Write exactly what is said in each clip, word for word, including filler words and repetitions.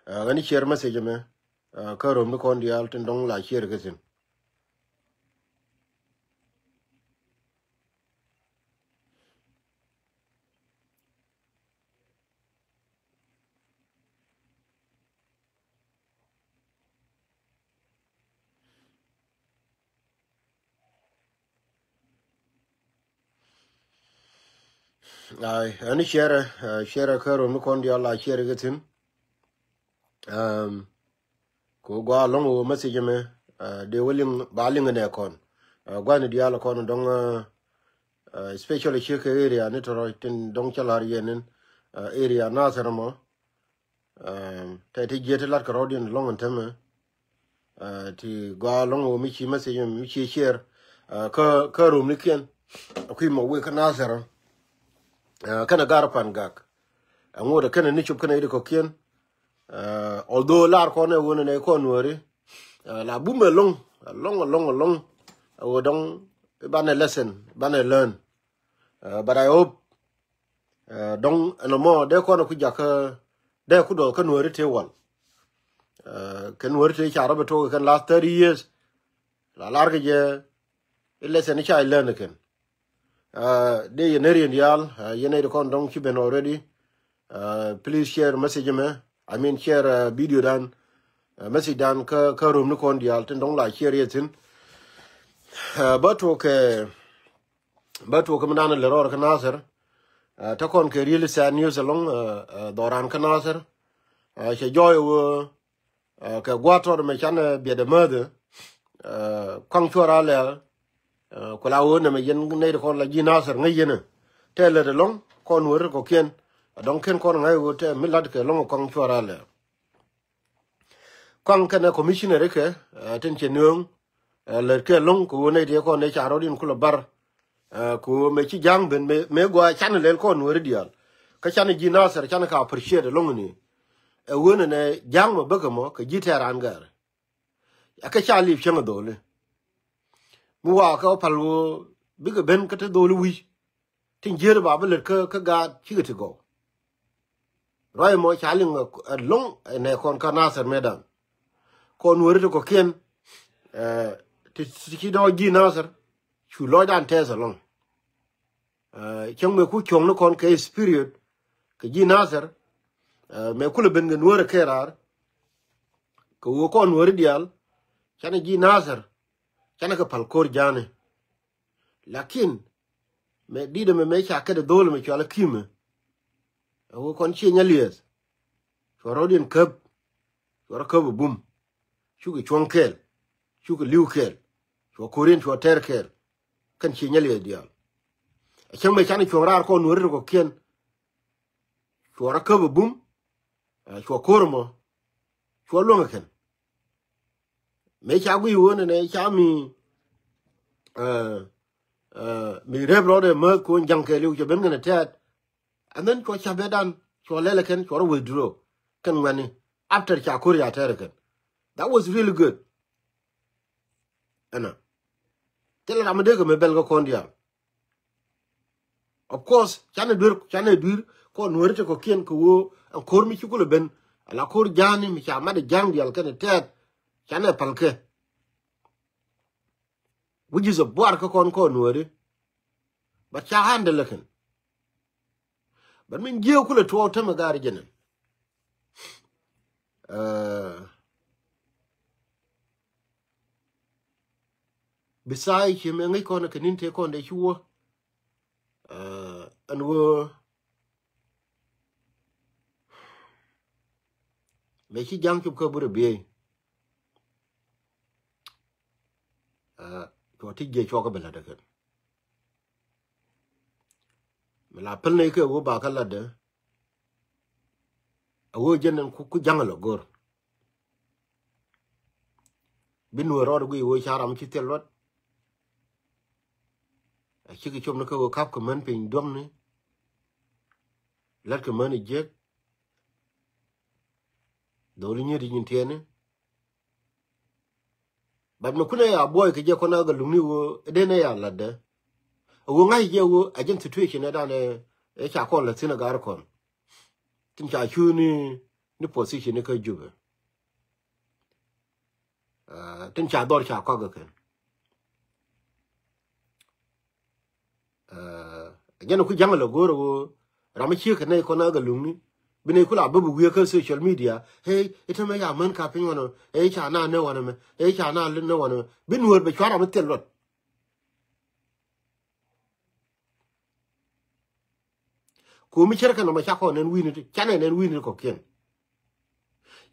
Ɣän i̱ share message ɛmɛ kä röm ni kɔn diaal tin dɔ̱ŋ la share kɛ thi̱n. Ai, ɛn i̱ share, share kä röm ni kɔn diaal la share kɛ thi̱n. Kɛ gua lɔŋ wä message mɛ dee wä liŋ ba liŋ nɛ kɔn. Guani diaal kɔn dɔŋ, especially ciek kɛ area ni tɔrɔ tin dɔŋ cä lar yɛn in area Nasir mɔ. Tɛ ti jiet ti lat kɛ rɔdiɛn lɔŋ in tämɛ. Ti gua lɔŋ wä mi ci message mi ci share kä kä rum ni kiɛn. Kui mɔ wek kä Nasir kɛnɛ gar pan gak. Ɛŋot kɛnɛ ni cop kɛnɛ idi kɔkiɛn. Although lar kɔn ɛ wun nɛ kɔn weri la bum ɛlɔŋ ɛlɔŋ ɛlɔŋ ɛlɔŋ. Ɛ wä dɔŋ ibanɛ lesson ibanɛ learn. But I hope dɔŋ ɛnɔ mɔ dee kɔn ku jak dee ku dɔth kä nuɔri tëë wal. Kɛ nuɔri tëë ca rɔ bɛ tok kɛn last thirty years. La lar kɛ jɛ i lesson ca i learn kɛn. Dee yɛn ɛ rien diaal yɛn ɛ di kɔn dɔŋ ci ben already. Please share message mɛ, I mean share video dan, message dan kä kä rom ni kɔn diaal tin dɔŋ la share yɛ thin. Bä tuɔk kɛ bä tuɔk kɛ mi nan lɛ rɔɔr kä Nasir. Tä kɔn kɛ really sad news along dhɔran kä Nasir. Cɛ jɔɔy wä kɛ gua̱a̱t tɔt mɛ canɛ biɛt ɛ mäthɛ. Kɔaŋ cuɔr a lɛl ku la wä nɛmɛ yɛn nɛy ti kɔn la ji̱ Nasir ŋäc yɛn ɛ tɛ lät ɛlɔŋ kɔn wä ri kɔkiɛn. Adɔŋ ken kɔn ŋa̱c wä tɛ mi lat kɛ lɔŋ kɔaŋ cuɔr a lɛl. Kɔaŋ kɛnɛ commissioner ikɛ tin cɛ nööŋ lät kɛ lɔŋ kɛ wä nɛy ti kɔn nɛ ca rɔt in kulɛ bar. Kɛ wä mɛ ci ja̱ŋ ben mɛ gua canɛ lɛl kɔn wä ri diaal. Kä canɛ ji̱ Nasir canɛ ka appreciate ɛlɔŋ ni ɛ wä nɛnɛ ja̱ŋ mɛ bäkɛ mɔ kɛ ji̱ tɛɛr an gɛɛr. Ɛ kɛ ca liip cäŋ ɛ dholi mi wakä pal wä bikɛ ben kä ti dholi wi̱c. Tin jieri ba bi lät kä kä gaat cikɛ ti gɔw. Ruac mɔ ca liŋ ɛlɔŋ ɛnɛ kɔn kä Nasir mëëdan. Kɔn weri ti kɔkiɛn ti ci dɔɔ ji̱ Nasir cu lɔcdan tɛth ɛlɔŋ. Cäŋ mëë ku cuɔ̱ŋ ni kɔn kɛ spirit kɛ ji̱ Nasir. Mëë kulɛ ben kɛ nuäärɛ kɛ raar kɛ wä kɔn nuääri diaal. Canɛ ji̱ Nasir canɛ kɛ pal ko̱r ja̱a̱ni. Lakin mɛ di̱t ɛmɛ mɛ ca kɛt ɛ dho̱l ɛmɛ cual ɛ ki̱mɛ. Ɛ wä kɔn ciɛ nyaliɛth. Cuɔ rɔ̱diɛn käp. Cuɔ rɔ käp ɛ bum. Cukɛ cuɔ̱ŋ kɛɛl. Cukɛ li̱w kɛɛl. Cuɔ ko̱riɛn cuɔ tɛr kɛɛl. Kɛn ciɛ nyaliɛth diaal. Ɛ cäŋ mɛ canɛ cuɔ̱ŋ raar kɔn nuäri rɔ kɔ̱kiɛn. Cuɔ rɔ käp ɛ bum. Cuɔ ko̱r ɛmɔ cuɔ luäŋ ɛ kɛn. Mëë ca guiy wä nɛnɛ ca mi mi rep rɔɔdɛ mäth kun ja̱ŋ kɛɛliw cɛ ben kɛn tɛɛt. And then cuɔ ca bɛ dan cuɔ lɛl kɛn cuɔ rɔ withdraw kɛn ŋuɛni. After ca ko̱r ca tɛɛr kɛn. That was really good. Ɛnɔ thilɛ ram mi dee kɛ mi bɛl kä kɔn diaal. Of course canɛ duer canɛ duer kɔn nuäri ti kɔ̱kiɛn kɛ wä ɛn ko̱r mi ci kulɛ ben. Ala ko̱r ja̱a̱ni mi ca mat ɛ ja̱a̱ŋ diaal kɛn tɛɛt. Canɛ pal kɛ which is a buar kä kɔn kɔn nuäri. But ca handle kɛn. But min jiɛ kulɛ tuɔɔk tämɛ gaari jɛnɛn. Bisai ci mɛ ŋäc kɔn kɛ nin tëë kɔn dee ci wä. Ɛn wä mɛ ci ja̱ŋ cop kä burɛ biey. Cuɔ ti jiɛ cuɔkä bi la̱t kɛn. Mi la päl ni kɛ wä ba kä latdɛ. A wä jɛn ku ja̱ŋ lɔ go̱r. Bi nuɔr rɔɔd guiy wä ca ram ci thil luɔt. A cikɛ cop ni kɛ wä kap kɛ män piny duɔ̱ŋni. Lat kɛ män jiäk. Dholi nyet nyin tiɛni. But mi kunɛ ya buɔy kɛ jɛ kɔn a gɛ lukni wä den ɛ ya latdɛ. A wä ŋa̱c jɛ wä a jɛn situation ɛ dan ɛ ca kɔn la thin a gar kɔn. Tin ca cuni ni position ni kä Jubɛ. Tin ca dhɔr ca kɔk kɛ kɛn. Jɛn ku jaŋ lɛ go̱o̱r ɣöö ram mi ciek kɛ nɛy kɔn a gɛ luŋni bi nɛy ku la bä bi wiee kä social media. Hey, itämɛ ya män ka piny wanɛ mɛ. Hey, ca na ne wanɛ mɛ. Hey, ca na ne wanɛ mɛ. Bi nuɔɔr bɛ cuar ram mi thil luɔt. Ku mi cär kɛ nɔmɔ ca kɔn nɛn wi̱i̱ni ti ca nɛ nɛn wi̱i̱ni ti kɔkiɛn.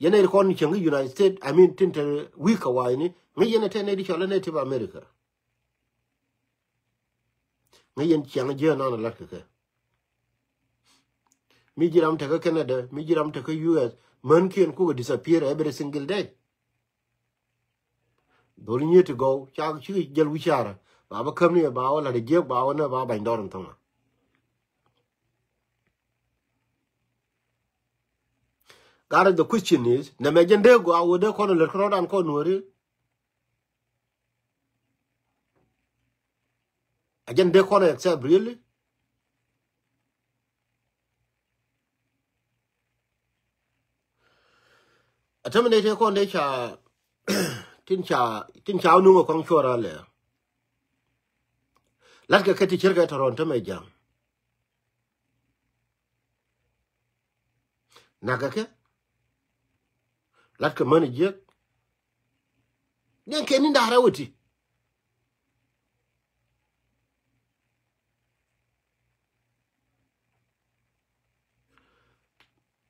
Yɛn nɛy ti kɔn cieŋ kä United States, I mean, tin te wi̱i̱ kɛ wa̱i̱ni ŋäc yɛn ɛ tɛ nɛy ti cɔl ɛ nɛy ti bä America. Ŋäc yɛn ciaŋ jiɛ nɔn ɛ lat kɛ kɛ. Mi ji̱ ram tekä Canada, mi ji̱ ram tekä U S, mänkiɛn kukɛ disappear every single day. Dhol nyiet ti gɔw ca ci jäl wi̱caarä ba bä käm ni ba wä la̱t jiäk ba wä nä ba ba̱ny dɔr in thɔŋä. Gat, the question is, nɛ mɛ jɛn dee gɔaa wä dee kɔn lät kärɔɔdan kɔn nuɔri. A jɛn dee kɔn accept really. A tämɛ nɛy tëë kɔn dee ca tin ca tin ca nuŋ a kɔŋ cuɔr a lɛ. Latkɛ kɛ ti cir kɛ tɔrɔn tämɛ jaŋ. Nakɛ kɛ latkɛ män jiäk. Diɛn kɛ ni da̱rɛ wä ti.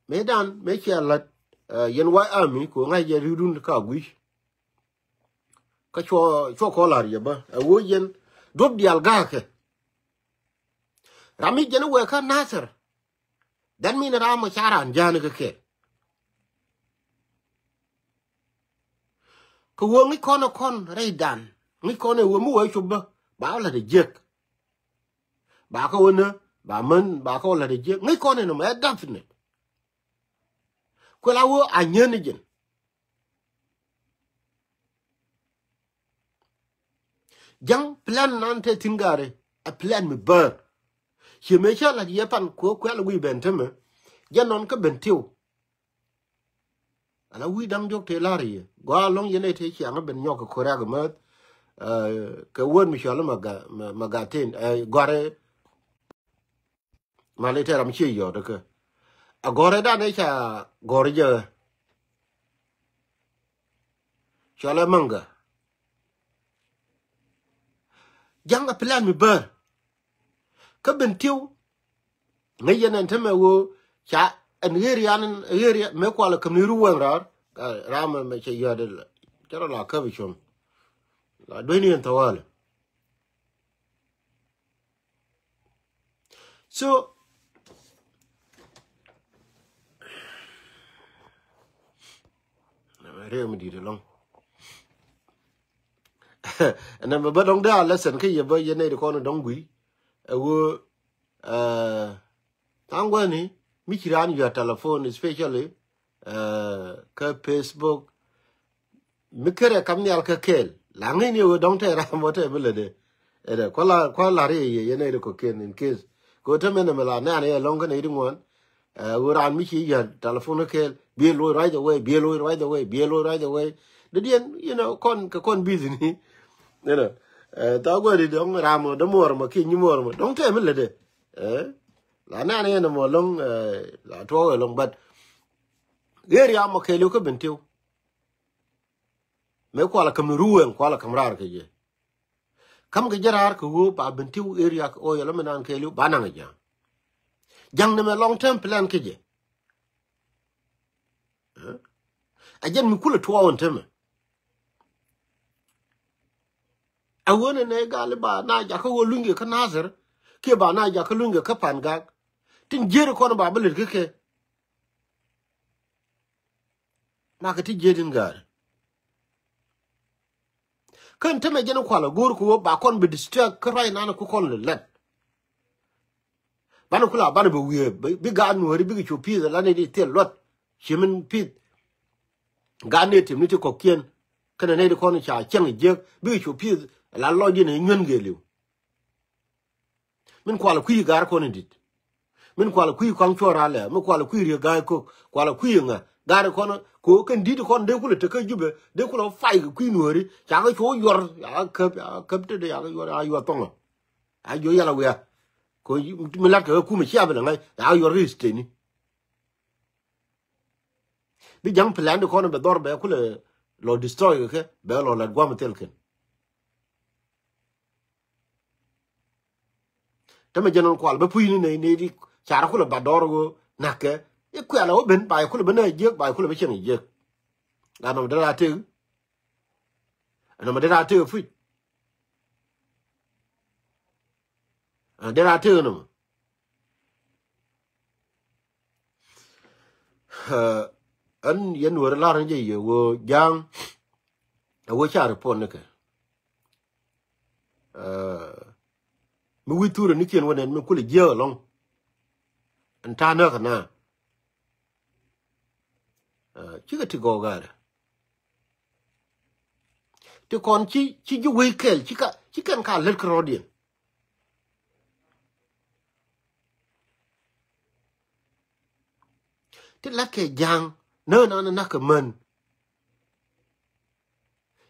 Mëë dan mëë cia la̱t yɛn wa̱i̱ ami ku ŋa̱c yɛ ri̱wdun ka gui̱c. Kä cuɔ cuɔ kɔ la̱r yɛ bä ɛ woo yɛn duɔ̱p diaal ga̱a̱kɛ. Ram mi jɛn wɛɛ kä Nathir. Dɛn min ram mɔ ca raan ja̱a̱n kä kɛɛl. Kɛ wee ŋi̱c kɔn ɛ kɔn rɛy dan ŋi̱c kɔn ɛ wee mi wee cop bä ba wä la̱t ɛ jiäk. Ba kä wä nä ba män ba kä wä la̱t ɛ jiäk ŋi̱c kɔn ɛ nɔmɔ ɛ da̱th nɛ. Kuɛ la wee a nyän ni jɛn. Ja̱ŋ plan nan te thi̱n gaari a plan mi bäär. Ciɛ mëë cä la̱t yɛ pan kuɛ kuɛl wi̱i̱ ben tämɛ. Jɛ nɔn kä ben tiw. Ala wi̱i̱ da̱ŋ diɔ̱k te la̱r yɛ gɔaa lɔ̱ŋ yɛn ɛ te ciaŋ ben nyɔk kɛ ko̱rɛk mäth. Kɛ word mi cɔal ma ga ma ga tin gɔ̱rɛ. Mali tɛ ram cie yɔt kä a gɔrɛ dan ɛ ca gɔr jɛ. Cɔlɛ maŋga. Ja̱ŋ a plan mi bär. Kä ben tiw ŋäc yɛn ɛn tämɛ woo ca ɛn ɣerian ɣerian mëë kual ɛ käm ni ru wɛŋ raar. Ram mɛ cɛ yɔt cɛ rɔ la käp cuɔ̱ŋ la dueni ɛn thawali. So nɛmɛ riɛk mi di̱i̱t ɛlɔ̱ŋ. Nɛmɛ bä dɔ̱ŋ dee a lesson kä yɛ bä yɛ nɛy ti kɔn dɔ̱ŋ gui̱. Ɛ ɣöö tha̱a̱ŋ guäni mi ci raan yua̱t telephone especially kä Facebook. Mi kärɛ kam nhial kä kɛɛl la ŋäcni ɣöö dɔ̱ŋ tɛɛr ram bä tɛɛr mi lätdɛ. Ɛnɛ kua̱ la kua̱ la riɛy yɛ yɛn ɛ ri kɔ̱kiɛn in case kɛ ɣöö tämɛ nɛmɛ la nɛ̈ɛ̈n ɛ yɛ lɔ̱ŋ kä nɛy ti ŋuan. Ɣöö raan mi ci yär telephone kä kɛɛl biɛ lo̱c right away biɛ lo̱c right away biɛ lo̱c right away. Dee diɛn you know kɔn kɛ kɔn busy ni. You know tha̱a̱ŋ guäni dɔ̱ŋ ram mɔ dämuɔɔr mɔ kiɛ nyimuɔɔr mɔ dɔ̱ŋ tɛɛr mi lätdɛ. La nɛ̈ɛ̈n ɛ yɛn ɛmɔ lɔ̱ŋ la tuɔɔk ɛ lɔ̱ŋ but ɣer yam mɔ kɛɛliw kä ben tiw. Mëë kual a käm ni ruwɛŋ kual a käm raar kɛ jɛ. Käm kɛ jɛ raar kɛ ɣöö ba ben tiw area kɛ ɣöö yɛl ɔ mi naan kɛɛliw ba naŋ a ja̱a̱ŋ. Ja̱ŋ ni mɛ long term plan kɛ jɛ. Ɛ jɛn mi kulɛ tuɔɔk ɛn temɛ. A ɣöö nɛ nɛ gal i̱ ba na jakä ɣöö lunykɛ kä Nathir kiɛ ba na jakä lunykɛ kä Pangak. Tin jieri kɔn ba bi lät kä kɛ. Makɛ ti jiet in gaari. Kän tämɛ jɛn kualä go̱o̱r kɛ wä ba kɔn bi distract kä ruac nan ku kɔn lɛ lɛt. Banɛ kula banɛ bɛ wiee bi gaat nuɔ̱ɔ̱ri bikɛ cu pi̱i̱th ala nɛy di thil luɔt. Ci min pi̱i̱th. Gaat nɛy tim ni ti kɔ̱kiɛn kɛnɛ nɛy di kɔn ca cäŋ jiäk bikɛ cu pi̱i̱th ala lɔcdiɛn ɛ nyuän gëëliw. Min kualä kui̱ ga̱r kɔn in di̱t. Min kual kui̱ kɔaŋ cuɔr alɛ, min kual kui̱ riek ga̱a̱c kok, kual kui̱ ŋa. Gari kɔn ko kɛn di̱t kɔn dee kulɛ tekä Jubɛ, dee kulɛ fay kɛ kui̱ nuɔ̱ɔ̱ri. Cakɛ cu yuɔr, cakɛ käp, cakɛ käp tetdɛ, cakɛ yuɔr, cakɛ yuɔr thɔŋɔ. A jiɔ yal a wiaa. Ko mi lat kɛ kä kumɛ cia bi lɛ ŋa̱c, cakɛ yuɔr kɛ isteni. Bi ja̱ŋ plan di kɔn bɛ dhɔr bɛ kulɛ lɔ destroy kɛ, bɛ lɔ lat guam thil kɛn. Tämɛ jɛn ɣän kual bä puc ni nɛy, nɛy di carɛ kulɛ ba dɔɔr ɣöö na̱kɛ. I̱ kuɛl ɛ wä ben ba i̱ kulɛ ben ɛ jiäk, ba i̱ kulɛ bä cieŋ ɛ jiäk. Gat nɔmɔ dee raa tëk. Nɔmɔ dee raa tëk ɛ puc. Dee raa tëk ɛ nɔmɔ. Ɛ, ɣän yɛn weri lar ni jɛ yɛ ɣöö ja̱a̱ŋ ɛ ɣöö ca report ni kɛ. Ɛ, mi wi̱i̱ thurɛ ni kiɛn wä nɛn mi kulɛ jiääk ɛlɔ̱ŋ. Ɛn ta̱a̱ nääk kɛ naath. Ɛ, cikɛ ti gɔɔk ga̱a̱dɛ. Ti kɔn ci, ci ji̱ wec kɛl, ci ka, ci kɛn ka lät kärɔ̱diɛn. Ti la̱t kɛ ja̱a̱ŋ, nä, nä, nä, nä kɛ män.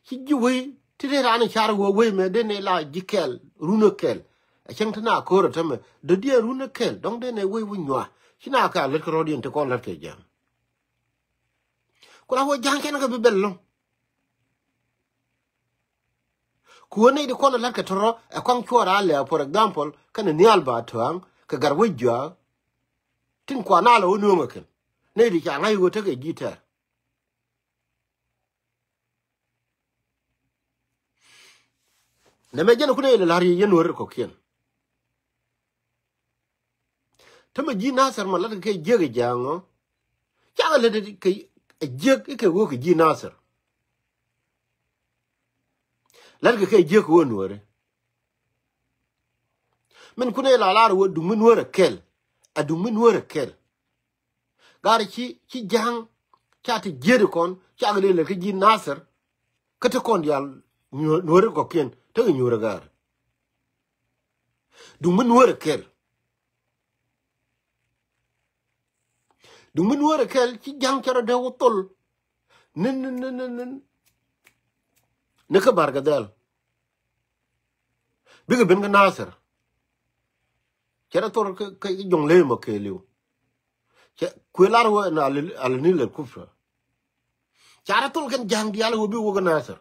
Ci ji̱ wec, ti dee raan car wä wec mɛ, dee nɛ la ji̱ kɛl, runä kɛl. A cäŋ ti na ko̱r ɛ tämɛ, dee diɛ runä kɛl, dɔ̱ŋ dee nɛ wec wä nyua̱a̱. Ci na kɛ a lät kärɔ̱diɛn ti kɔn la̱t kɛ ja̱a̱ŋ. Ku la wä ja̱a̱ŋ cɛn kɛ bi bɛl lɔ̱ŋ. Ku ɣän nɛy di kɔn ɛ la̱t kɛ tɔrɔ ɛ kɔŋ cuɔr a lɛ, for example, kɛnɛ nhial ba tua̱a̱ŋ kɛ gar wec jua̱a̱. Tin kuan a lɛ wä nuɔ̱ŋ ɛ kɛn. Nɛy di ca ŋa̱c ɣöö tekɛ ji̱ tɛr. Nɛmɛ jɛn kun nɛy lɛ la̱r yɛ yɛn wä rɛl kɔ̱kiɛn. Tämɛ ji̱ Nathir ma latkɛ kɛ jiäk ɛ ja̱a̱ŋ ɔ. Cakɛ lät kɛ jiäk ikɛ ɣöö kɛ ji̱ Nathir. Latkɛ kɛ jiäk kɛ ɣöö nuɔ̱ɔ̱ri. Min kun ɛ la lar ɣöö duŋ mi nuɔ̱ɔ̱rɛ kɛl. A duŋ mi nuɔ̱ɔ̱rɛ kɛl. Gar ci, ci ja̱a̱ŋ ca ti jiäk kɔn, cakɛ lɛ lät kɛ ji̱ Nathir. Kä ti kɔn diaal nuɔ̱ɔ̱ri kɔ̱kiɛn, tekɛ nyuɔ̱ɔ̱rɛ gar. Duŋ mi nuɔ̱ɔ̱rɛ kɛl. Duŋ mi nuɔ̱ɔ̱rɛ kɛl ci ja̱ŋ cɛ rɔ dee wä thol. Ni, ni, ni, ni, ni. Ni kä Barkɛ Dhɛl. Bikɛ ben kä Nathir. Cɛ rɔ thol kä, kä Jɔŋ Ley mɔ kɛɛliw. Cɛ kuëë lar wä ɛn Al, Al Nil Al Kubra. Ca rɔ thol kɛn ja̱ŋ diaal wä bi wä kä Nathir.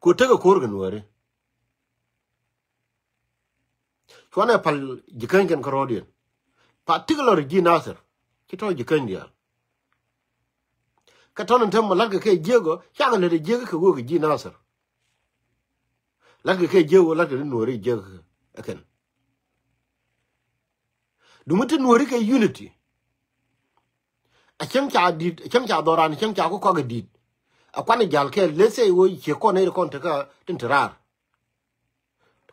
Ku tekɛ ko̱r kɛ nuɔ̱ɔ̱ri. Cuanɛ pal ji̱ käny kɛn kärɔɔdiɛn. Particular ji̱ Nathir. Ci tɔ̱ ji̱ käny diaal. Kä tɔ̱ ni tɛm mɔ la̱tkɛ kɛ jiäk ɔ, cakɛ lät jiäk kɛ ɣöö kɛ ji̱ Nathir. La̱tkɛ kɛ jiäk ɔ, la̱tkɛ ni nuɔ̱ɔ̱ri jiäk ɛ kɛn. Duŋ mi ti nuɔ̱ɔ̱ri kɛ unity. A cäŋ ca di̱t, a cäŋ ca dhɔran, a cäŋ ca ku kɔk a di̱t. A kuan a ja̱l kɛɛl, let's say wä ciek kɔn nɛy ti kɔn tekä tin te raar.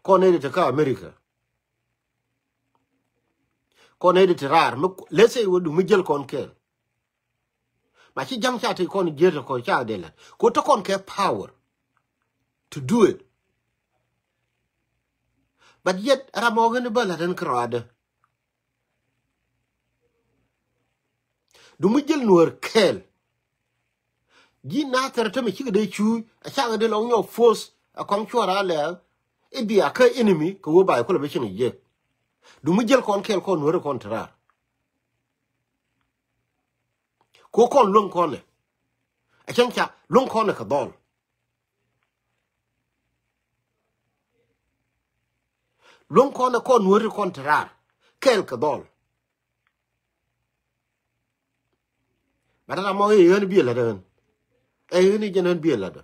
Kɔn nɛy ti tekä America. Kɔn nɛy ti te raar, mi, let's say wä duŋ mi jäl kɔn kɛɛl. Ma ci ja̱ŋ ca te kɔn jiäk te kɔn ca dee la̱t. Ko te kɔn kɛ power to do it. But yet, ram mɔ ɣän bä la̱t ɛn kärɔadä. Duŋ mi jäl nuɔ̱ɔ̱r kɛɛl. Ji̱ Nathir tämɛ cikɛ dee cuuc, a cakɛ dee lɔ nyɔk force, a kɔŋ cuɔr a lɛɛk, i̱ bia kä enemy, kɛ ɣöö ba i̱ kulɛ bi cieŋ jiäk. Duŋ mi jäl kɔn kɛɛl kɔn nuɔ̱ɔ̱r kɔn te raar. Ko kɔn luäŋ kɔn ɛ. A cäŋ ca luäŋ kɔn ɛ kɛ dhɔl. Luäŋ kɔn ɛ kɔn nuɔ̱ɔ̱ri kɔn te raar. Kɛɛl kɛ dhɔl. Bɛ ram mɔ i̱ ɣän biɛ lätdä ɣän. Ɛ ɣän i̱ jɛn ɣän biɛ lätdä.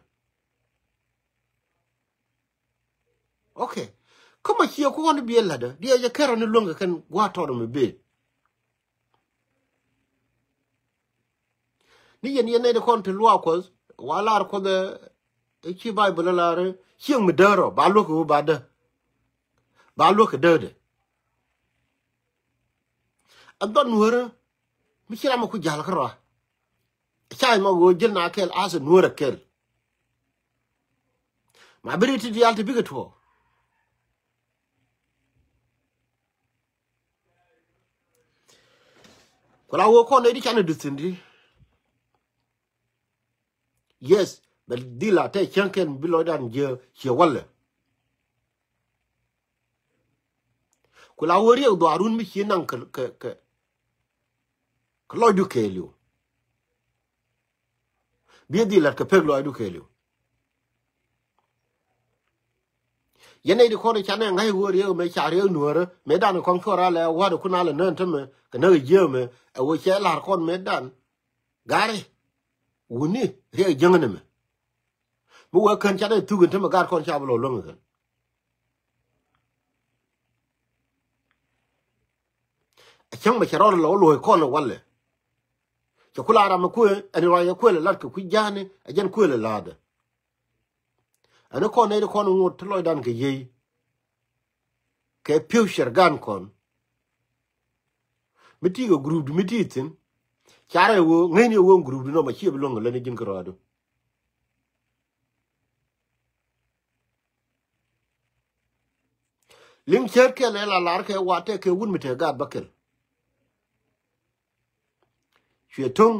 Okay. Kä mɔ ciɛ ku ɣän biɛ lätdä. Diɛ jɛ kɛrɔ ni luäŋ kɛ kɛn gua̱a̱t tɔɔt mi bëë. Ni yɛn yɛn nɛy ti kɔn ti luaak Kuɔth, wa lar Kuɔth ɛ, ɛ ci Baibol ɛ lar ɛ, cieŋ mi däär ɔ, ba luäk kɛ ɣöö ba däär. Ba luäk kɛ däärdɛ. Ɛn dhɔn nuäärä, mi ci ram ɛ ku ja̱l kärɔa. Ca imɔ ɣöö jäl na kɛl, as ɛ nuäärä kɛl. Ma bi ri ti diaal ti bikɛ tuɔɔk. Ku la wee kɔn nɛy di canɛ duth thi̱n di. Yes, bɛ dhil a tɛ cäŋ kɛn bi lɔcdan jiɛ ciɛ walɛ. Ku la wee riɛk dhuaarun mi ci naŋ kɛ, kɛ, kɛ, kɛ lɔcdu kɛɛliw. Bi dhil lat kɛ pek lɔcdu kɛɛliw. Yɛn nɛy di kɔn i̱ canɛ ŋa̱c ɣöö riɛk mëë ca riɛk nuäärä mëë dan kɔŋ cuɔr alɛ wa̱dɛ kun alɛ nään tämɛ kɛ näk jiääk mɛ ɛ ɣöö cɛ la̱r kɔn mëë dan. Gari wuni riɛk jäŋä nɛmɛ. Mi wee kän canɛ thuk in tämɛ gar kɔn ca bi lɔ luäŋ ikän. Ɛ cäŋ mɛ cɛ rɔɔdɛ lɔ luɔ̱c kɔn ɛ walɛ. Cɛ kula ram ɛ kuëë ɛn ruac ɛ kuël ɛ lat kɛ kui̱ ja̱a̱ni ɛ jɛn kuël ɛ la̱a̱dɛ. Ɛn kɔn nɛy ti kɔn ŋot ti lɔcdan kɛ yiey. Kɛ future gan kɔn. Mi ti kɛ group di mi ti thi̱n. Carɛ ɣöö ŋäcni ɣöö group di nɔmɔ ciɛ bi luäŋ kɛ lätni ji̱n kärɔadu. Liŋ cär kɛl ɛ la lar kɛ wa tɛk kɛ wut mi te gaat bä kɛl. Cuɛ to̱ŋ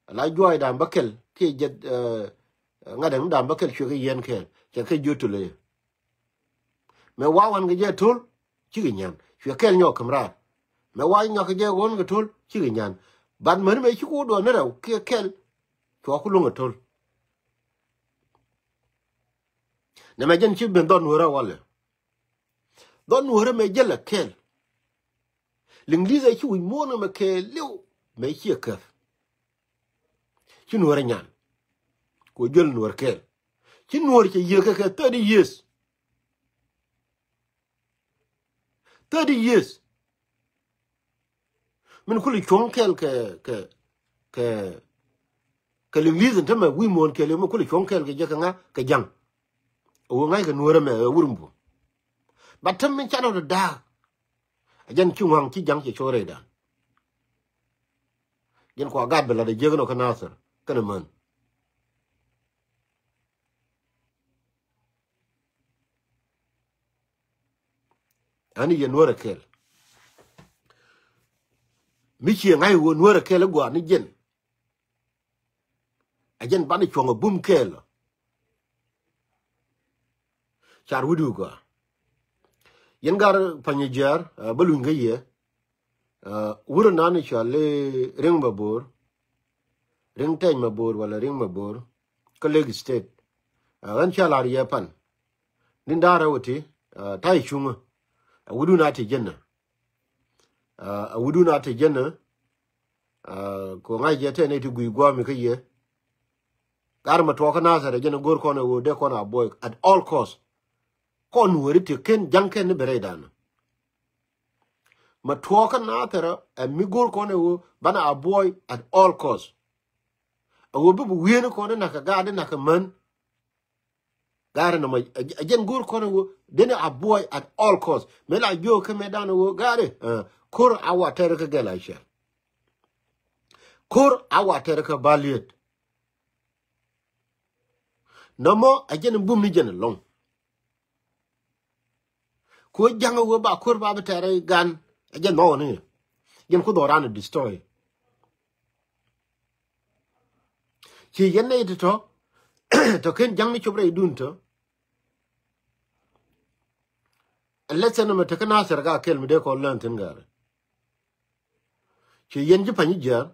ala juɔ̱ɔ̱cdan bä kɛl kiɛ jɛth, eh, ŋa̱t ɛŋdan bä kɛl cuɛ kɛ yiɛn kɛɛl cɛ kɛ jiöt tölë. Mɛ wa wan kɛ jɛ to̱l cikɛ nyan cuɛ kɛl nyɔk käm raar. Mɛ wa nyɔk kɛ jɛ ɣɔn kɛ to̱l cikɛ nyan. Bat mäni mɛ ci ku duɔn ni rɛw kiɛ kɛl cua ku luŋ ɛ to̱l. Nɛmɛ jɛn ci ben dhɔn nuɔrɛ walɛ. Dhɔn nuɔrɛ mɛ jɛ lɛ kɛl. Liŋlith ɛ ci wi̱c muɔ̱ɔ̱n ɛmɛ kɛɛliw mɛ ciɛ käth. Ci nuɔ̱ɔ̱rɛ nyan. Ku jiöl nuɔ̱ɔ̱r kɛɛl. Ci nuɔ̱ɔ̱r cɛ yiëë kɛ kɛ thirty years. Thirty years. Min kuli cuɔ̱ŋ kɛɛl kɛ, kɛ, kɛ, kɛ Liŋlith in tämɛ wi̱i̱ muɔ̱ɔ̱n kɛɛliw min kuli cuɔ̱ŋ kɛɛl kɛ jɛ kɛ ŋa kɛ ja̱ŋ. Ɛ wä ŋa̱ckɛ nuɔ̱ɔ̱rɛ mɛ ɛ wur mi buɔ̱m. Ba täm min canɛ rɔ da̱a̱k. A jɛn ci ŋua̱ŋ ci ja̱ŋ cɛ co̱o̱r rɛydan. Jɛn kua gat bi lat a jiäk inɔ kä Nathir kɛnɛ män. Ani yɛ nuɔ̱ɔ̱rɛ kɛl. Mi ciɛ ŋa̱c wä nuɔ̱ɔ̱rɛ kɛl i̱ gɔaa ni jɛn. A jɛn banɛ cuɔ̱ŋ a bum kɛɛl. Car wi̱du gɔaa. Yɛn gar Panyijiar, ah, bä luny kä yɛ. Ah, wurɛ nan i̱ cɔal i̱ Riŋ Mabor. Riŋ Tɛny Mabor wala Riŋ Mabor. Kä Lake State. Ah, ɣän ca lar yɛ pan. Ni̱n da̱rä wä ti, ah, ta̱y cuŋä. A wi̱du na ti jɛnä. Ah, a wi̱du na ti jɛnä. Ah, ko ŋa̱c jɛ tɛn ɛ ti gui̱i̱ gua̱a̱mi kä yɛ. Gar mɛ tuɔɔkä Nathir ɛ jɛn ɛ go̱r kɔn ɛ ɣöö dee kɔn a buɔy at all cost. Kɔn nuɔ̱ɔ̱ri ti ken ja̱ŋ kɛn ni bɛ rɛydan. Mɛ tuɔɔkä Nathir ɛ mi go̱r kɔn ɛ ɣöö banɛ a buɔy at all cost. Ɛ ɣöö bi bi wi̱i̱ni kɔn ni na̱k kɛ gaat ni na̱k kɛ män. Gari nɔmɔ a jɛn go̱o̱r kɔn ɛ ɣöö deni a buɔy at all cost. Mëë la jiök kä mëë dan ɛ ɣöö gari, eh, ko̱r a wa tɛr kä gɛl a cɛl. Ko̱r a wa tɛr kä baliet. Nɔmɔ a jɛn bum ni jɛn ɛlɔŋ. Ku ja̱ŋ ɛ ɣöö ba ko̱r ba bi tɛr ɛ gan a jɛn nhɔk ni. Jɛn ku dhɔran ɛ destroy. Ci yɛn nɛy ti tɔ, tɔ ken ja̱ŋ ni cop rɛydun tɔ. Ɛ lesson ɛmɛ tekä Nathir ka kɛl mi dee kɔn learn thi̱n gari. Ci yɛn ji̱ Panyijiar.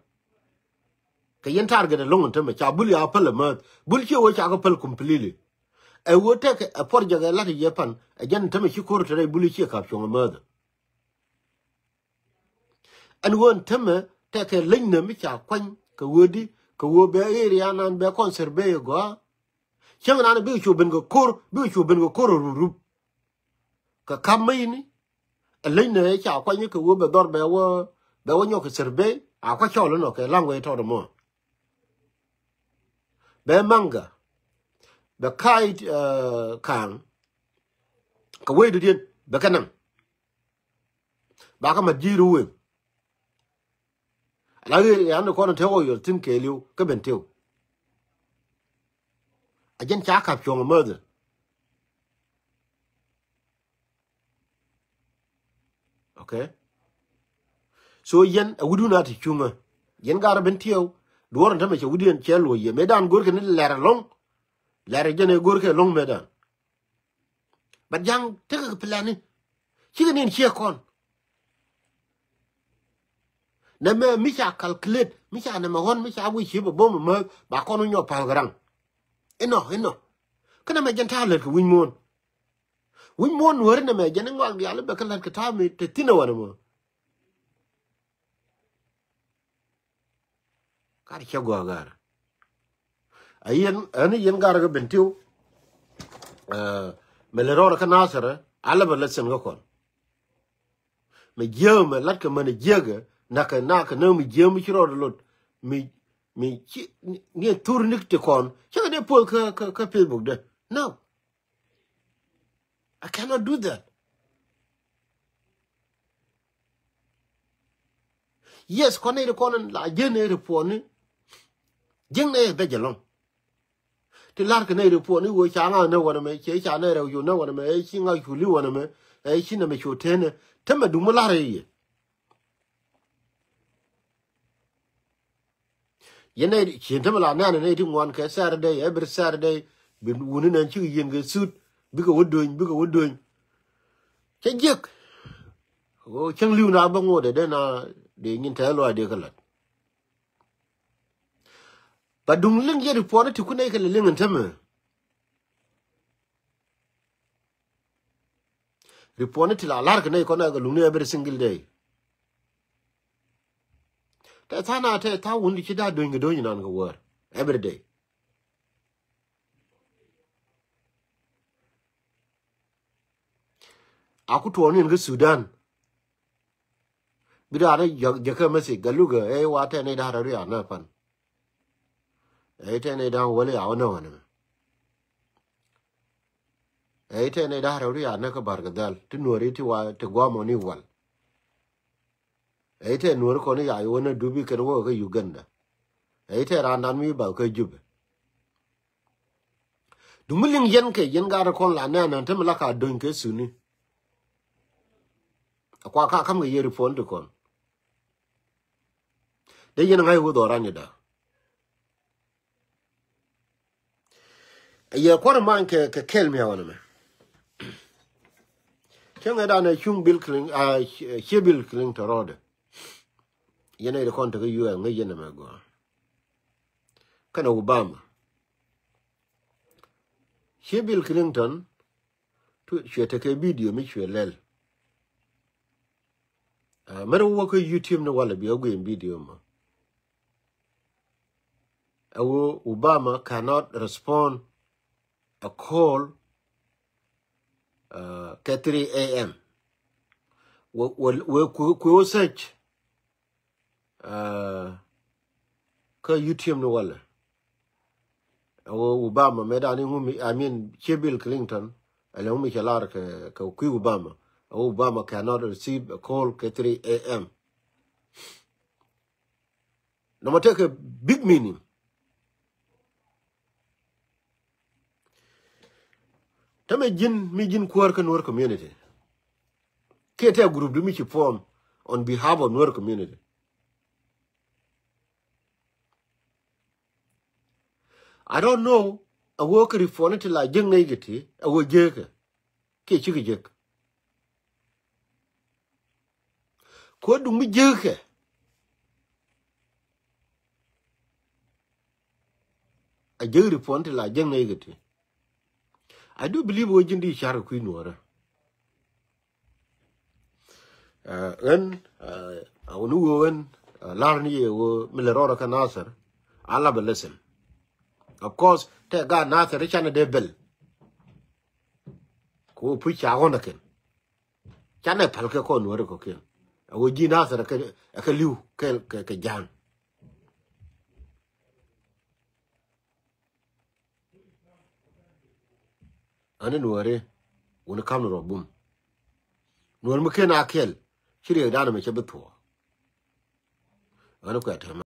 Kɛ yɛn target ɛlɔ̱ŋ ɛn tämɛ ca bul ya päl ɛmääth. Bul ciɛ wee ca kɛ päl completely. Ɛ wee tɛk ɛ project ɛ lat yɛ pan ɛ jɛn ɛn tämɛ ci ko̱r te rɛy bul ciɛ kap cuɔ̱ŋ ɛmääth. Ɛn ɣöö ɛn tämɛ tɛkɛ leny nä mi ca kuany kɛ ɣöö di kɛ ɣöö bɛ area nan bɛ kɔn survey gɔaa. Cäŋ nan bikɛ cu ben kɛ ko̱r, bikɛ cu ben kɛ ko̱r rup rup. Kɛ ka̱m mäcni ɛ leny nä ca kuany kɛ ɣöö bɛ dhɔr bɛ wä, bɛ wä nyɔk kɛ survey a kua̱c cɔl inɔ kɛ language tɔt ɛmɔ. Bɛ maŋgä bɛ ka̱a̱c, eh, ka̱a̱ŋ kɛ wecdu diɛn bɛ kɛ naŋ. Bakä mat ji̱ ruwen. Ala ɣer yan kɔn tëk ɔ yɔl thi̱n kɛɛliw kä ben tëw. A jɛn ca kap cuɔ̱ŋ mäthɛ. Okay. So yɛn a wi̱dun a ti cuŋä. Yɛn garä ben tiɛw. Duɔ̱ɔ̱r in tämɛ cɛ wi̱diɛn cɛ luɔ̱c yɛ. Mëëdan go̱rkɛ ni lɛr ɛlɔ̱ŋ. Lɛr jɛn ɛ go̱rkɛ ɛlɔ̱ŋ mëëdan. But ja̱ŋ tekɛ kɛ plani. Cikɛ ni in ciɛ kɔn. Nɛmɛ mi ca calculate, mi ca nɛmɛ ɣɔn, mi ca wi̱i̱ ciep ɛ bom ɛmɛ, ba kɔn wi̱i̱ nyɔk pa̱l kɛ raŋ. Inɔ, inɔ. Kä nɛmɛ jɛn ta̱a̱ lät kɛ wi̱i̱ muɔ̱ɔ̱n. Wi̱i̱ muɔ̱ɔ̱n Nuääri nɛmɛ jɛn iŋɔak diaal i̱ bɛ kä la̱t kɛ ta̱a̱ mi te thi̱n ɛ wanɛ mɔ. Kar cɛ gɔaa gar. A yɛn, ɛn yɛn gar kɛ ben tiw. Ɛ, mɛ lɛ rɔɔdɛ kä Nasir, a lɛ bɛ lɛ thi̱n kä kɔn. Mɛ jiääk mɛ lat kɛ mɛn jiääk ɛ, nak kɛ nak kɛ näk mi jiääk mi ci rɔɔdɛ lot. Mi, mi ci, ni, ni thur ni ti kɔn. Cɛ kɛ dee post kä, kä, kä Facebook dɛ. No. I cannot do that. Yes, kɔn nɛy ti kɔn la jiäk nɛy ti puɔ̱ni. Jiäk nɛy bɛ jɛ lɔ̱ŋ. Ti la̱r kɛ nɛy ti puɔ̱ni wee ca ŋa̱th nä wanɛ mɛ, cɛ ca nɛy rɛw cu nä wanɛ mɛ, ɛ ci ŋa̱th cu li̱w wanɛ mɛ, ɛ ci nɛmɛ cu tënɛ. Tämɛ duŋ mi la̱r i̱ yɛ. Yɛn nɛy ti, cien tämɛ la nɛn nɛy ti ŋuan kɛ Saturday, every Saturday, bi wuni nɛn cikɛ yieen kɛ suit, bikɛ wä dueny, bikɛ wä dueny. Cɛ jiäk. Ɣöö cäŋ li̱w na bä ŋot dee na dee nyin tɛth luaac dee kɛ la̱t. Ba duŋ liŋ yɛn ri puɔ̱ni ti kun nɛy kɛ lɛ liŋ ɛn tämɛ. Ri puɔ̱ni ti la la̱r kɛ nɛy kɔn a kɛ luŋni every single day. Tɛ tha̱a̱ŋ na tɛ tha̱a̱ŋ wun di ci da̱a̱ do̱ny kɛ do̱ny inan kɛ wäär every day. A ku tuɔɔk ni ɛn kä Sudan. Bi da̱a̱n jɛ, jɛ kä message gɛ lukɛ ɛ wa tɛ nɛy da̱a̱n rɛw ri a nä pan. Ɛ tɛ nɛy da̱a̱n wäl ya wä nä wä nɛ mɛ. Ɛ tɛ nɛy da̱a̱n rɛw ri a nä kä Barkadhal ti Nuääri ti wa ti guamɔ ni wal. Ɛ tɛ Nuääri kɔn ya wä nä dubi kɛn wä kä Uganda. Ɛ tɛ raandan mi ba kä Jubɛ. Duŋ mi liŋ yɛn kɛ yɛn gaat kɔn la nɛn nɛn te mi la ka do̱ny kɛ suni. A kua ka kam kɛ yɛ ri puɔ̱ni ti kɔn. Dee yɛn ŋa̱c wä dhɔran yɛ da̱a̱. Yɛ kuɔr man kɛ, kɛ kɛl mi a wanɛ mɛ. Cä ŋɛ danɛ cuŋ Bill Clinton, a, cie Bill Clinton rɔɔdɛ. Yɛn ɛ kɔn tekɛ U S ŋäc yɛn ɛmɛ gɔaa. Kɛnɛ Obama. Cie Bill Clinton, tu, cuɛ tekɛ video mi cuɛ lɛl. A, mɛr wä kä YouTube ni walɛ bi a guiɛn video mɔ. A wä Obama cannot respond a call, uh, kɛ three A M. Wä, wä, wä ku, ku wä search, uh, kä YouTube ni walɛ. A wä Obama mɛ dani ŋumi, I mean, cie Bill Clinton, a lɛ ŋumi cɛ lar kɛ, kɛ kui̱ Obama. A wä Obama cannot receive a call kɛ three A M. Nɔmɔ tekɛ big meaning. Tämɛ ji̱n mi ji̱n kuäär kä Nuer community. Kiɛ tɛ group di mi ci form on behalf of Nuer community. I don't know, a wä kä ri puɔ̱ni ti la jiäk nɛy kɛ ti, a wä jiäkɛ. Kiɛ cikɛ jiäk. Kuäär duŋ mi jiäkɛ. A jiäk ri puɔ̱ni ti la jiäk nɛy kɛ ti. I do believe wä ji̱n di car kɛ kui̱ Nuäärä. Uh, ɣän, uh, a wä ni wä ɣän, uh, lar ni yɛ wä mi lɛ rɔɔdɛ kä Nasir. A la bɛ listen. Of course, tɛ gaat Nasir canɛ dee bɛl. Kɛ wä puc ca ɣɔn ɛ kɛn. Canɛ pal kɛ kɔn Nuäärä kɔ̱kiɛn. A wä ji̱ Nasir ɛ kɛ, ɛ kɛ li̱w kɛ, kɛ, kɛ ja̱a̱ŋ. Ani Nuäri wuni kam ni rɔ bum. Nuäri mi ken a kɛl ci riɛk dan mi cɛ bi thuɔɔ. Ani kuɛ tɛmɛ.